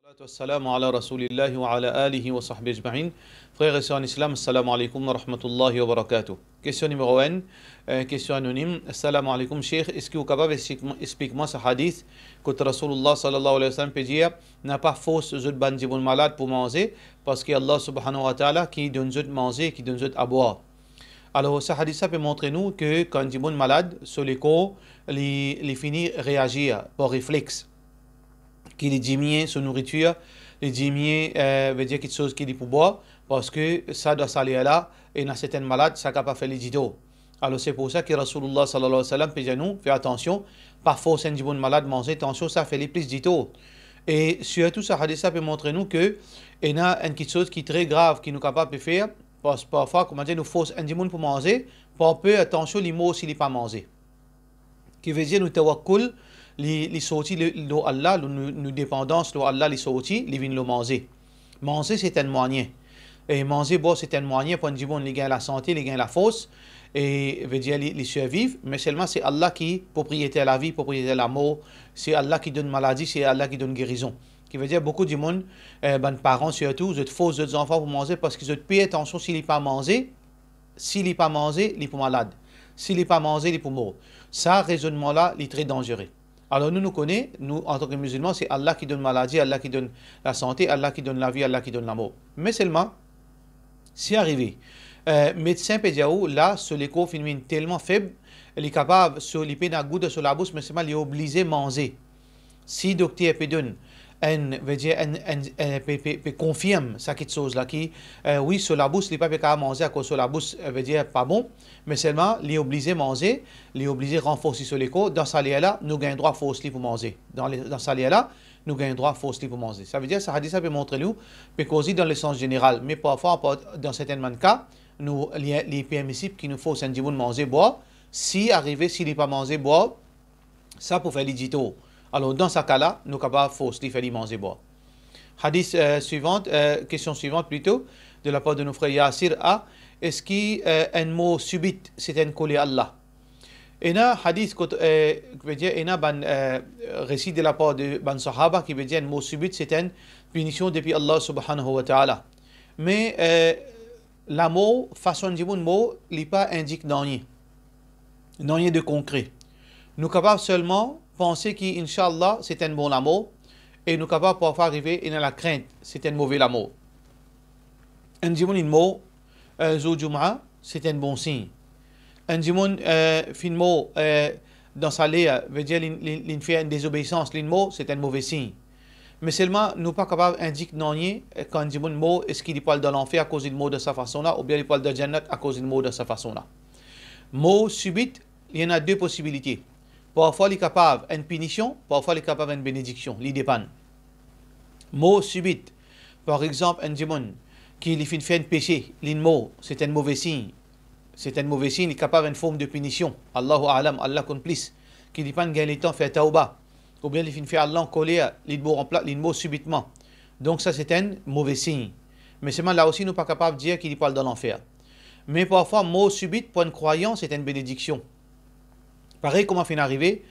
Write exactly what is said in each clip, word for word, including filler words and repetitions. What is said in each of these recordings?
Wassalatu wassalamu ala Rasulillahi wa ala alihi wa sahbihi ajma'in. Frer e ser an Islam, assalamu alaikum wa rahmatullahi wa barakatuh. Kestion nimero enn, eh, kestion anonim. Assalamu alaikum, Sheikh. Eski ou kapav explik mwa, explik mwa sa hadith kot Rasoulullah sallallahu alayhi wa sallam pe dir, napa fors zot bann dimoun malad pou manze, parski Allah subhanahu wa ta'ala ki donn zot manze, ki donn zot a bwar. Alor, sa hadith la pe montre nou ke kan dimoun malad, so lekor, li, li fini reazir par reflex. Ki li diminie so nouritir, li diminie, eh, vedir kiksoz ki li pou bwar, parski sa, dan sa ler la, ena sertin malad, sa kapav fer li ditor. Alor, se pou sa ki Rasoulullah sallallahu alayhi wa sallam pe dir nou, fer atansion, pa fors enn dimoun malad manze, atansion, sa fer li plis ditor. E sirtou, sa hadith la pe montre nou ke ena enn kiksoz ki tre grav ki nou kapav pe fer, pas, parfwa, koumadir nou fors enn dimoun pou manze, par per, atansion, li mor si li pa manze. Ki vedir nou tawakkul, li, li sorti le, lor Allah, nou, nou, nou depandans lor Allah, li sorti, li vinn lor manze. Manze, se enn mwayin. E manze, bwar, se enn mwayin pou enn dimoun, li gagn lasante, li gagn lafors, e vedir li, li sirviv, me selman se Allah ki propriyeter lavi, propriyeter lamor, se Allah ki donn maladi, se Allah ki donn gerizon. Ki vedir boukou dimoun, eh, bann paran sirtou, zot fors zot zanfan pou manze parski zot per, atansion, si li pa manze, si li pa manze, li pou malad. Si li pa manze, li pou mor. Sa rezonnman la, li tre danzere. Alor nou, nou kone, nou, antan ki mizilman, se Allah ki donn maladi, Allah ki donn lasante, Allah ki donn lavi, Allah ki donn lamor. Me selman, si arive, eh, medsin pe dir ou, la, so lekor finn vinn telman feb, li kapav, so, li pena gou dan so labous, me selman li oblize manze. Si dokter pe donn enn, vedir enn, enn, enn, pe, pe, pe konfirm sa kiksoz la ki, eh, wi, so labous, li pa pe kapav manze akoz so labous, eh, vedir pa bon, me selman li oblize manze, li oblize ranforsi so lekor, dan sa ler la, nou gagn drwa fors li pou manze. Dan le, dan sa ler la, nou gagn drwa fors li pou manze. Savedir, sa hadith la pe montre nou, pe koz li dan lesans zeneral, me parfwa, par, dan sertin bann ka, nou, li, li permisib ki nou fors enn dimoun manze, bwar, si arive, si li pa manze, bwar, sa pou fer li ditor. Alor, dan sa ka la, nou kapav fors li, fer li manze, bwar. Hadith, eh, suivant, eh, kestion suivant plito, de la par de nou frer Yasir A, eski, eh, enn mor sibit, se enn koler Allah? Ena hadith kot, eh, ki vedir, ena bann, eh, resi de la par de bann sahaba ki vedir enn mor sibit, se enn pinision depi Allah subhanahu wa ta'ala. Me, eh, lamor, fason dimoun mor, li pa indik nanye. Nanye de konkre. Nou kapav selman panse ki, inshallah, se enn bon lamor, e nou kapav parfwa arive ena lakrint, se enn move lamor. Enn dimoun inn mor, eh, zour Jumma, se enn bon sign. Enn dimoun, eh, finn mor, eh, dan sa ler, vedir li, li, linn fer enn dezobeisans, linn mor, se enn move sign. Me selman, nou pa kapav indik nanye, eh, kan enn dimoun mor, eski li pou al dan lanfer akoz li mor dan sa fason la, oubien li pou al dan Jannat akoz li mor dan sa fason la. Mor sibit, li ena de posibilite. Parfwa li kapav enn pinision, parfwa li kapav enn benediksion, li depann. Mor sibit, par exanp, enn dimoun ki li finn fer enn pese, linn mor, se enn move sign. Se enn move sign, li kapav enn form de pinision. Allahu a'lam, Allah konn plis. Ki li pa'nn gagn letan fer tawba. Oubien li finn fer Allah ankoler, linn mor anpla-, linn mor sibitman. Donk sa se enn move sign. Me selman la osi nou pa kapav dir ki li pou al dan lanfer. Me parfwa, mor sibit pou enn krwayan, se enn benediksion. Parey kouma finn arive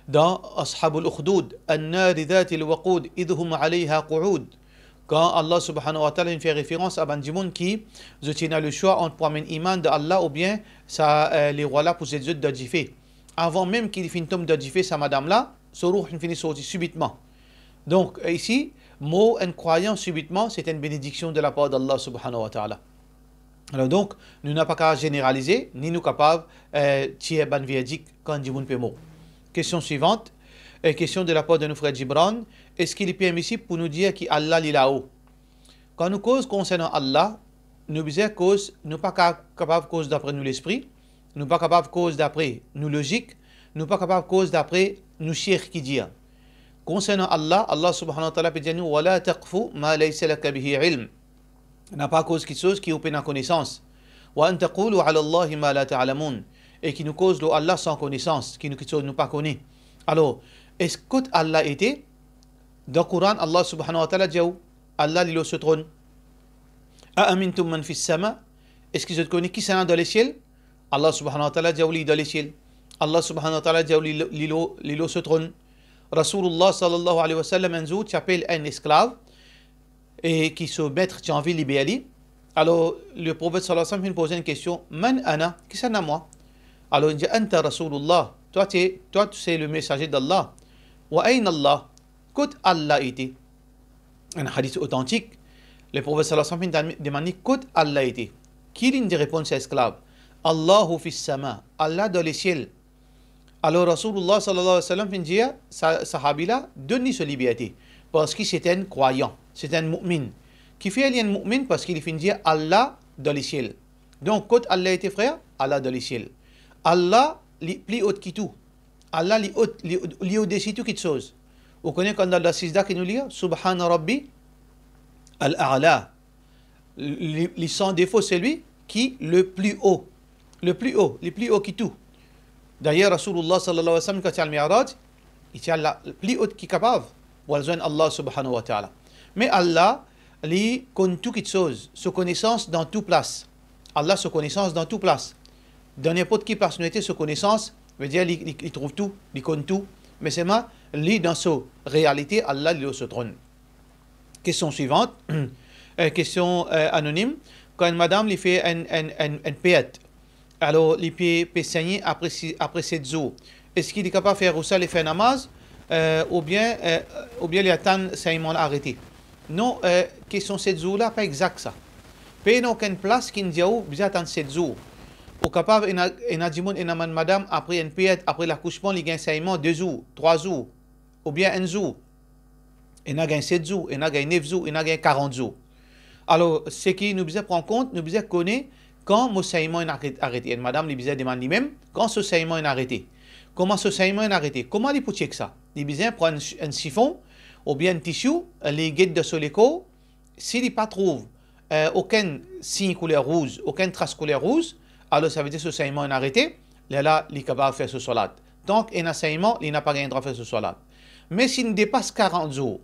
dan Ashabul Ukhdud, "An-nari dhatil waqud, idh hum alayha qu'ud." Kan Allah subhanahu wa ta'ala inn fer referans a bann dimoun ki zot ena leswa ant pou amenn iman dan Allah oubien sa, eh, lerwa la pou zet zot dan dife. Avan mem ki li finn tom dan dife, sa madam la, so rou inn fini sorti sibitman. Donk, eh, isi, mor enn krwayan sibitman, se enn benediksion de la par d'Allah subhanahu wa ta'ala. Alor donk, nou napa kapav zeneralize, ni nou kapav, eh, tir bann verdik kan dimoun pe mor. Kestion suivant, eh, kestion de la par de nou frer Gibran, eski li permisib pou nou dir ki Allah li lao? Kan nou koz konsernan Allah, nou bizin koz, nou pa ka-, kapav koz dapre nou lespri, nou pa kapav koz dapre nou lozik, nou pa kapav koz dapre nou sheikh ki dir. Konsernan Allah, Allah subhanahu wa ta'ala pe dir nou, "Wa la taqfu ma laysa laka bihi ilm." Napa koz kiksoz ki ou pena konesans. "Wa an taqulu ala Allahi ma la ta'lamun." E ki nou koz lor Allah san konesans, ki nou kiksoz nou pa kone. Alor, eski kot Allah ete? Dan Koran, Allah subhanahu wa ta'ala dir ou, Allah li lor so tronn. "A amintum man fis sama?" Eski zot kone kisannla dan lesiel? Allah subhanahu wa ta'ala dir ou li dan lesiel. Allah subhanahu wa ta'ala dir ou li, li lor, li lor so tronn. Rasoulullah sallallahu alayhi wa sallam enn zour ti apel enn esklav, e ki so met ti anvi liber li. Alor, Leprofet sallallahu alayhi wa sallam finn poz enn kestion, "Man ana?" Kisannla mwa? Alor, li dir, "Anta Rasulullah." Twa, ti, twa, tu se le mesaze d'Allah. "Wa ayna Allah?" Kot Allah ete? Enn hadis otantik. Leprofet sallallahu alayhi wa sallam finn demann li kot Allah ete. Ki linn dir reponn sa esklav? "Allahu fis sama." Allah dan lesiel. Alor, Rasoulullah sallallahu alayhi wa sallam finn dir sa, sahabi la, donn li so liberte, parski se enn krwayan, se enn mu'min. Kifer li enn mu'min? Parski li finn dir Allah dan lesiel. Donk, kot Allah ete, frer? Allah dan lesiel. Allah, li pli ot ki tou. Allah, li ot, li, li odesi tou kitsoz. Ou kone kan dan, dan sizda ki nou lir, "Subhana Rabbi al-A'la." Li, li san defo, selwi ki le pli o. Le pli o, li pli o ki tou. Dayer, Rasoulullah sallallahu alayhi wa sallam, kan ti al Mi'raj, li ti al la, pli o ki kapav, pou al zwenn Allah subhanahu wa ta'ala. Me Allah, li konn tou kitsoz, so konesans dan tou plas. Allah, so konesans dan tou plas. Dan ninport ki plas nou ete, so konesans, vedir li, li, li trouv tou, li konn tou. Me selman, li dan so realite, Allah, li lor so tronn. Kestion swivant, eh, kestion, eh, anonim. Kan enn madam li fer enn, enn, enn, enn pert, alor li pe, pe segne apre si, apre set zour, eski li kapav fer rousal e fer namaz, eh, oubien, eh, oubien li atann segnman la arete? Non, eh, kestion set zour la pa exak sa. Pena okenn plas ki'nn dir ou bizin atann set zour. Ou kapav, ena, ena dimoun, ena bann madam, apre enn pert, apre lakousman, li gagn segnman de zour, trwa zour, oubien enn zour. Ena gagn set zour, ena gagn nef zour, ena gagn karant zour. Alor, seki nou bizin pran kont, nou bizin kone kan mo segnman inn aret-, arete. Enn madam, li bizin demann limem, kan so segnman inn arete. Kouma so segnman inn arete? Kouma li pou chek sa? Li bizin pran enn, enn sifon oubien enn tisi, li get dan so lekor, si li pa trouv, eh, okenn sign kouler rouz, okenn tras kouler rouz, alor savedir so segnman inn arete, lerla li kapav fer so swalat. Tank ena segnman, li napa gagn drwa fer so swalat. Me si'nn depas karant zour,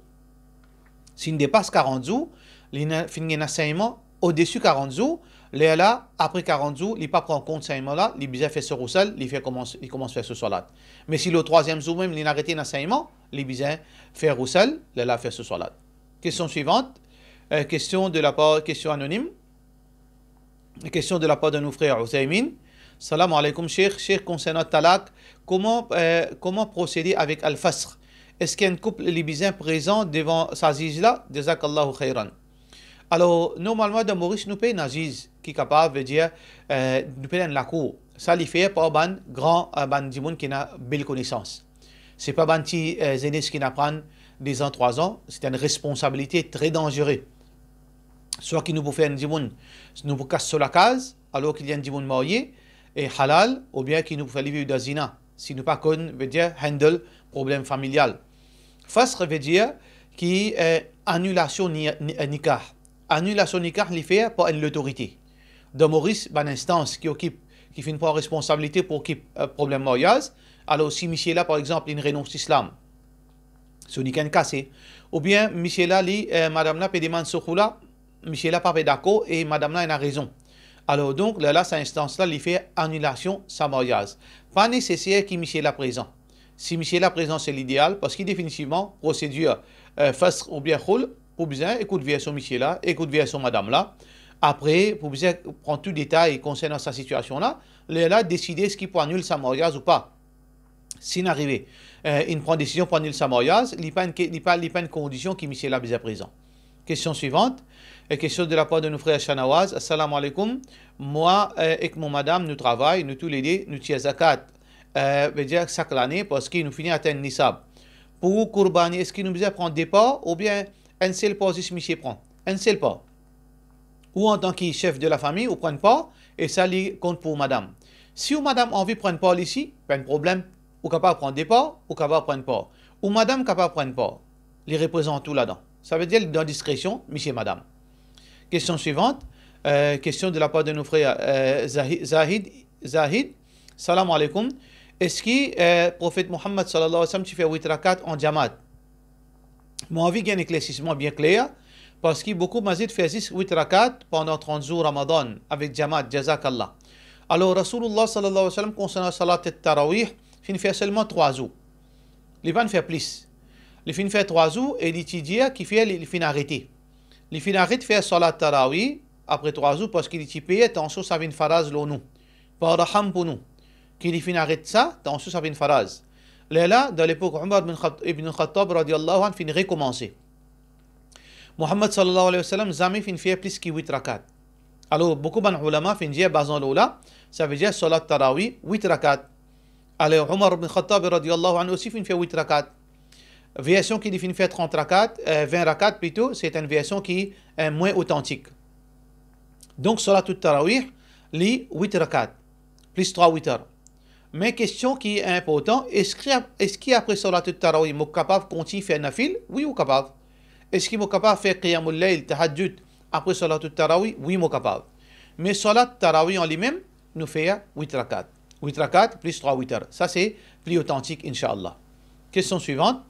si'nn depas karant zour, li ena, finn ena segnman odesi karant zour, lerla, apre karant zour, li pa pran kont segnman la, li bizin fer so rousal, li fer koumans, li koumans fer so swalat. Me si lor trwaziem zour mem, li'nn arete ena segnman, li bizin fer rousal, lerla fer so swalat. Kestion swivant, eh, kestion de lapar, kestion anonim. Kestion de lapar de nou frer Outhaymin. Salam aleykoum, Sheikh. Sheikh, konsernan talak, kouma, eh, kouma prosede avek al-fasq? Eski enn koup li bizin prezan devan sa ziz la? Jazakallahu khairan. Alor, normalman, dan Moris, nou pena ziz ki kapav, vedir, eh, nou pena enn lakour. Sa li fer par bann gran, eh, bann dimoun ki ena bel konesans. Se pa bann ti, eh, zenes ki'nn aprann de zan, trwa zan, se enn responsabilite tre danzere. Swa ki nou pou fer enn dimoun, nou pou kas so lakaz, alor ki li enn dimoun marye e halal, oubien ki nou pou fer li viv dan zina, si nou pa konn, vedir, handle problem familial. Fasq vedir ki, eh, anilasion ni-, ni-, nikah. Anilasion nikah li fer par enn lotorite. Dan Moris, bann instans ki okip, ki finn pran responsabilite pou okip, eh, problem maryaz, alor si misie la, par exanp, li'nn renons lislam, so nikah inn kase, oubien misie la, li, eh, madam la pe demann so kou la, misie la pa pe dakor e madam la ena rezon. Alor donk, lerla sa instans la, li fer anilasion sa maryaz. Pa neseser ki misie la prezan. Si misie la prezan, se lideal, parski definitivman, prosedir, eh, fasq oubien khoul, pou bizin ekout version misie la, ekout version madam la. Apre, pou bizin pran tou detay konsernan sa sitiasion la, lerla deside eski pou anil sa maryaz ou pa. Si'nn arive, eh, inn pran desizion pou anil sa maryaz, li pa enn ke-, li pa, li pa enn kondision ki misie la bizin prezan. Kestion swivant, eh, kestion de lapar de nou frer Shanawaz. Assalamu alaikum. Mwa, eh, ek mo madam, nou travay, nou toulede, nou tir zakat, eh, vedir sak lane, parski nou fini atenn nisab. Pou kourbani, eski nou bizin pran de par oubien enn sel par zis misie pran? Enn sel par. Ou antan ki sef de lafami, ou pran enn par, e sa li kont pou madam. Si ou madam anvi pran enn par li si, pa enn problem. Ou kapav pran de par, ou kapav pran enn par. Ou madam kapav pran enn par. Li reprezant ou ladan. Savedir li dan diskresion misie madam. Kestion swivant, eh, kestion de lapar de nou frer, eh, Zahi-, Zahid, Zahid. Salam alaikum. Eski, eh, Profet Muhammad sallallahu alayhi wa sallam ti fer wit rakat an jamaat? Mo anvi gagn eklersisman bien kler, parski boukou masjid fer zis wit rakat pandan trant zour Ramadan avek jamaat, jazakallah. Alor, Rasoulullah sallallahu alayhi wa sallam, konsernan salat tarawih, finn fer selman trwa zour. Li pa'nn fer plis. Li finn fer trwa zour e li ti dir kifer li, li finn arete. Li finn aret fer salat tarawih apre trwa zour, parski li ti per tansion sa vinn faraz lor nou. Par raham pou nou. Ki li finn aret sa, tansion sa vinn faraz. Lerla, dan lepok Omar bin Khat-, ibn Khattab radiyallahu anhu finn rekomanse. Muhammad sallallahu alayhi wa sallam zame finn fer plis ki wit rakat. Alor, boukou bann oulama finn dir, bazan lor la, savedir salat tarawih, wit rakat. Alor, Omar bin Khattab radiyallahu anhu osi finn fer wit rakat. Version ki li finn fer trant rakat, eh, vin rakat plito, se enn version ki, eh, mwin otantik. Donk, salat tarawih, li wit rakat, plis trwa witr. Me kestion ki inportan, eski, eski apre salat tarawih, mo kapav kontign fer nafil? Wi, ou kapav. Eski mo kapav fer qiyamul layl, tahajjud, apre salat tarawih? Wi, mo kapav. Me salat tarawih an limem, nou fer wit rakat. Wit rakat plis trwa witr. Sa se pli otantik, inshallah. Kestion swivant.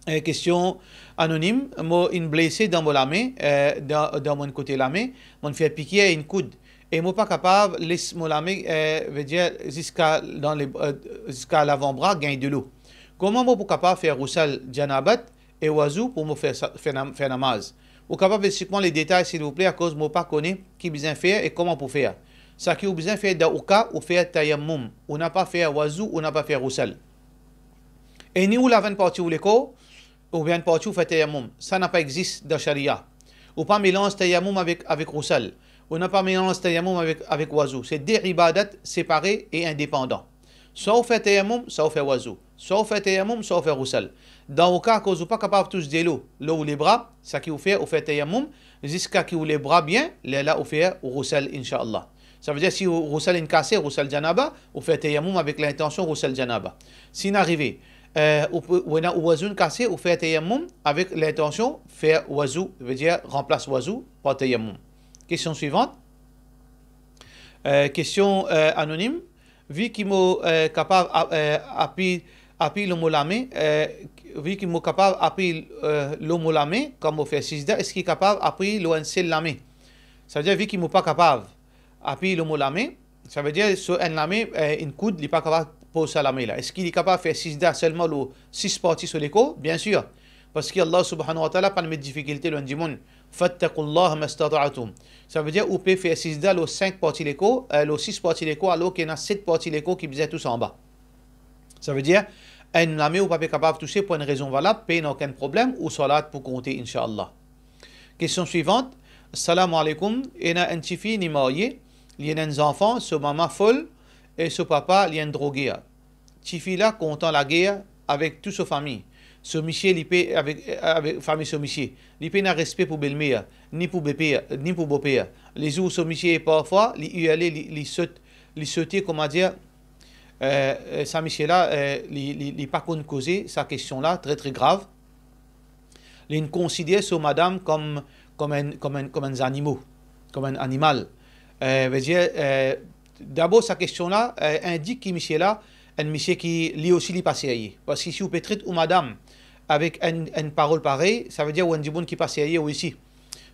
Eh, kestion anonim, mo inn blese dan mo lame, eh, dan, dan mo enn kote lame, mo'nn fer pikir enn koud. E mo pa kapav les mo lame, eh, vedir ziska dan le, eh, ziska lavanbra gagn delo. Kouma mo pou kapav fer ghusl janabat e wazou pou mo fer sa, fer nam-, fer namaz? Ou kapav explik mwa le detay, silvouple, akoz mo pa kone ki bizin fer e kouma pou fer. Saki ou bizin fer dan ou ka, ou fer tayammoum. Ou napa fer wazou, ou napa fer ghusl. E ni ou lav enn parti ou lekor, oubien enn parti ou fer tayammoum. Sa napa exis dan sharia. Ou pa melanz tayammoum avek, avek ghusl. Ou napa melanz tayammoum avek, avek wazou. Se de ibadat separe e indepandan. Swa ou fer tayammoum, swa ou fer wazou. Swa ou fer tayammoum, swa ou fer ghusl. Dan ou ka, akoz ou pa kapav tous delo lor ou lebra, saki ou fer, ou fer tayammoum, ziska ki ou lebra bien, lerla ou fer ghusl, inshallah. Savedir si ou ghusl inn kase, ghusl janaba, ou fer tayammoum avek lintansion ghusl janaba. Si inn arive, eh, ou pe, ou ena ou wazou inn kase, ou fer tayammoum avek lintansion fer wazou, vedir ranplas wazou par tayammoum. Kestion swivant. Eh, kestion, eh, anonim. Vi ki mo, eh, kapav a-, eh, apiy, apiy lor mo lame, eh, vi ki mo kapav apiy, eh, lor mo lame, kan mo fer sizda, eski kapav apiy lor enn sel lame? Savedir, vi ki mo pa kapav apiy lor mo lame, savedir, so enn lame, eh, enn koud, li pa kapav poz sa lame la. Eski li kapav fer sizda selman lor sis parti so lekor? Biensir. Parski Allah subhanahu wa ta'ala pa'nn met difikilte lor enn dimoun. Fattaqullaha mastata'tum. Savedir, ou pe fer sizda lor sink parti lekor, eh, lor sis parti lekor, alor ki ena set parti lekor ki bizin tous anba. Savedir, enn lame ou pa pe kapav touse pou enn rezon valab, pena okenn problem, ou salat pou konte, inshallah. Kestion swivant. Salam aleykoum. Ena enn tifi, li marye, li ena enn zanfan, so mama fol e so papa, li enn droger. Tifi la kontan lager avek tou so fami. So misie, li pe avek, avek fami so misie. Li pena respe pou belmer, ni pou beper, ni pou boper. Lezour so misie, parfwa, li irle, li, li sot, li sote, kouma dir, eh, eh, sa misie la, eh, li, li, li pa konn koze, sa kestion la, tre, tre grav. Li konsider so madam kom, kom enn, kom enn, kom enn zanimo, kom enn animal. Eh, vedir, eh, dabor sa kestion la, eh, indik ki misie la, enn misie ki li osi li pa serye. Parski si ou pe tret ou madam avek enn, enn parol parey, savedir ou enn dimoun ki pa serye ou osi.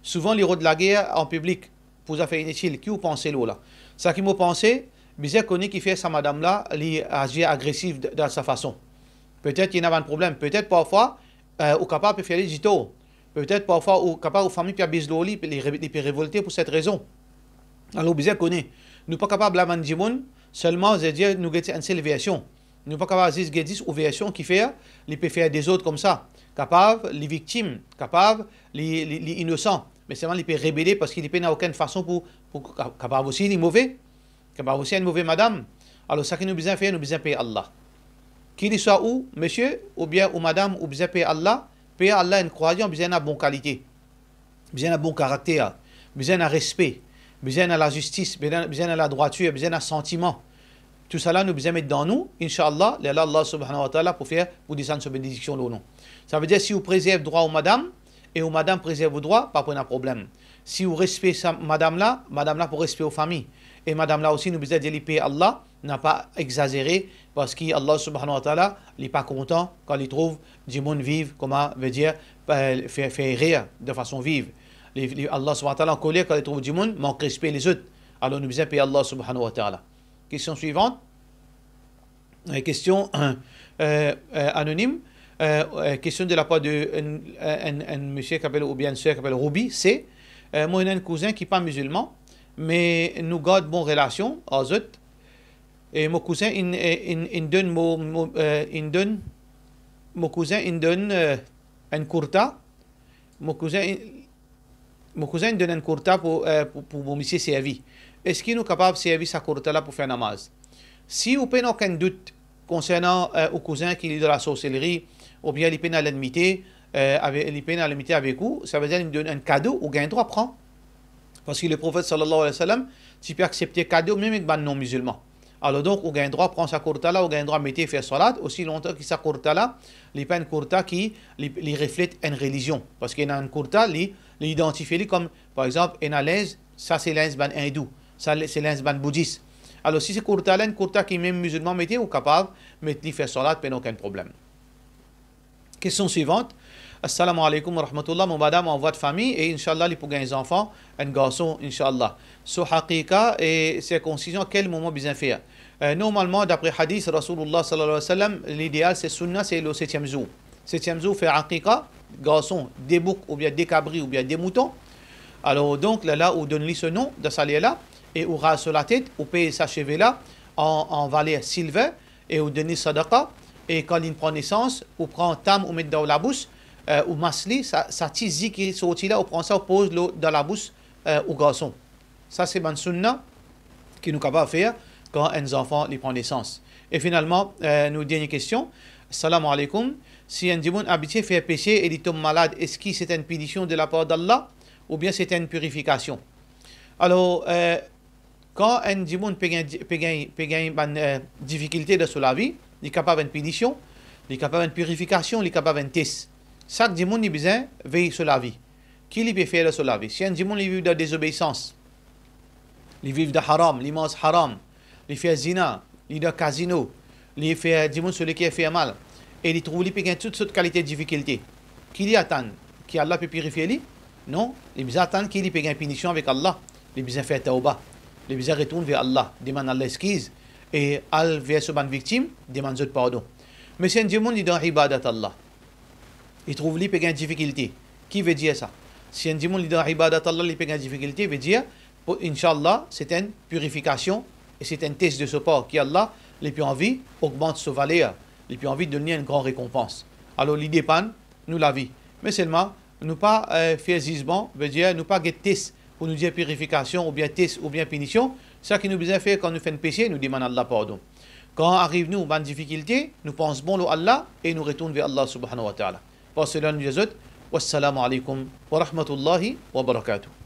Souvan li rod lager an piblik pou zafer initil. Ki ou panse lor la? Saki mo panse, bizin kone kifer sa madam la, li azir agresif d-, dan sa fason. Petet ena bann problem, petet parfwa, eh, ou kapav pe fer li ditor. Petet parfwa ou kapav ou fami pe abiz lor li, li re-, li pe revolte pou set rezon. Alor, bizin kone. Nou pa kapav blam enn dimoun, selman, vedir, nou get enn sel version. Nou pa kapav zis get zis ou version kifer li pe fer dezord koumsa. Kapav li viktim, kapav li, li, li inosan. Me selman li pe rebele parski li pena okenn fason pou, pou ka-, kapav osi li move. Kapav osi enn move madam. Alor, saki nou bizin fer, nou bizin per Allah. Ki li swa ou, misie, oubien ou madam, ou bizin per Allah, per Allah, enn krwayan bizin ena bon kalite. Bizin ena bon karakter, bizin ena respe, bizin ena lazistis, bizin, bizin ena ladrwatir, bizin ena santiman. Tousala nou bizin met dan nou, inshallah, lerla Allah subhanahu wa ta'ala pou fer, pou desann so benediksion lor nou. Savedir, si ou prezerv drwa ou madam, e ou madam prezerv ou drwa, pa pou ena problem. Si ou respe sa madam la, madam la pou respe ou fami. E madam la osi, nou bizin dir li per Allah, napa egzazere, parski Allah subhanahu wa ta'ala, li pa kontan kan li trouv dimoun viv, kouma vedir, eh, fer, fer erer dan fason viv. Li, li, Allah subhanahu wa ta'ala ankoler kan li trouv dimoun mank respe lezot. Alor nou bizin per Allah subhanahu wa ta'ala. Kestion swivant. Eh, kestion, eh, eh, anonim. Euh, euh, kestion de lapar de enn, enn, enn misie ki apel, oubien enn ser ki apel Ruby, se, euh, mo ena enn kouzin ki pa mizilman, me nou gard bon relasion ar zot, e mo kouzin inn, eh, inn, inn donn mo, mo, euh, inn donn, mo kouzin inn donn, euh, enn kourta, mo kouzin inn, mo kouzin inn donn enn kourta pou, euh, pou, pou mo misie servi. Eski nou kapav servi sa kourta la pou fer namaz? Si ou pena okenn dout konsernan, euh, ou kouzin ki li dan lasorselri, oubien li pena lenmite, euh, ave-, li pena lenmite avek ou, savedir li donn enn kado, ou gagn drwa pran. Parski Leprofet sallallahu alayhi wa sallam ti pe aksepte kado mem ek bann non-mizilman. Alor donk, ou gagn drwa pran sa kourta la, ou gagn drwa mete, fer salat, osi lontan ki sa kourta la, li pa enn kourta ki, li, li reflet enn relizion. Parski ena enn kourta, li, li idantifie li kom, par exanp, ena linz, sa se linz bann Indou, sa le-, se linz bann Boudis. Alor, si se kourta la, enn kourta ki mem mizilman mete, ou kapav met li, fer salat, pena okenn problem. Kestion swivant. Assalamu alaykum wa rahmatullah. Mo madam an vwa de fami e inshallah li pou gagn zanfan, enn garson, inshallah. So aqiqa e sirkonsizion, kel moman bizin fer? Euh, normalman, dapre hadis Rasoulillah sallallahu alayhi wa sallam, lideal se sunna, se lor setiem zour. Setiem zour, fer aqiqa, garson, de bouk oubien de kabri oubien de mouton. Alor donk, lerla ou donn li so nom dan sa ler la, e ou raz so latet, ou pez sa seve la an, an valer silver, e ou donn li sadaqa, e kan li pran nesans, ou pran tam, ou met dan ou labous, euh, ou mas li, sa, sa ti zi ki sorti la, ou pran sa, ou poz lor, dan labous, euh, ou garson. Sa se bann sunna ki nou kapav fer kan enn zanfan li pran nesans. E finalman, euh, nou dernie kestion. Salam alaykum. Si enn dimoun abitie fer pese e li tom malad, eski se enn pinision de lapar d'Allah oubien se enn pirifikasion? Alor, euh, kan enn dimoun pe gagn, pe gagn, pe gagn bann, euh, difikilte dan so lavi, li kapav enn pinision, li kapav enn pirifikasion, li kapav enn tes. Sak dimoun li bizin vey so lavi. Ki li pe fer dan so lavi? Si enn dimoun li viv dan dezobeisans, li viv dan haram, li manz haram, li fer zina, li dan kazino, li fer dimoun so leker fer mal, e li trouv li pe gagn tou sort kalite difikilte, ki li atann? Ki Allah pe pirifie li? Non, li bizin atann ki li pe gagn pinision avek Allah. Li bizin fer tawba, li bizin retourn ver Allah, demann Allah leskiz, e al ver so bann viktim, demann zot pardon. Me si enn dimoun li dan ibadat Allah, li trouv li pe gagn difikilte. Ki vedir sa? Si enn dimoun li dan ibadat Allah, li pe gagn difikilte, vedir, pou, inshallah, se enn pirifikasion e se enn tes de so par, ki Allah, li pe anvi ogmant so valer, li pe anvi donn li enn gran rekonpans. Alor, li depann nou lavi. Me selman, nou pa, euh, fer zizman, vedir, nou pa get tes pou nou dir pirifikasion oubien tes oubien pinision. Sa ki nou bizin fer kan nou fer enn pese, nou demann Allah pardon. Kan ariv nou bann difikilte, nou pans bon lor Allah e nou retourn ver Allah subhanahu wa ta'ala. Par sela nou dir zot, wassalamu alaykum wa rahmatullahi wa barakatuh.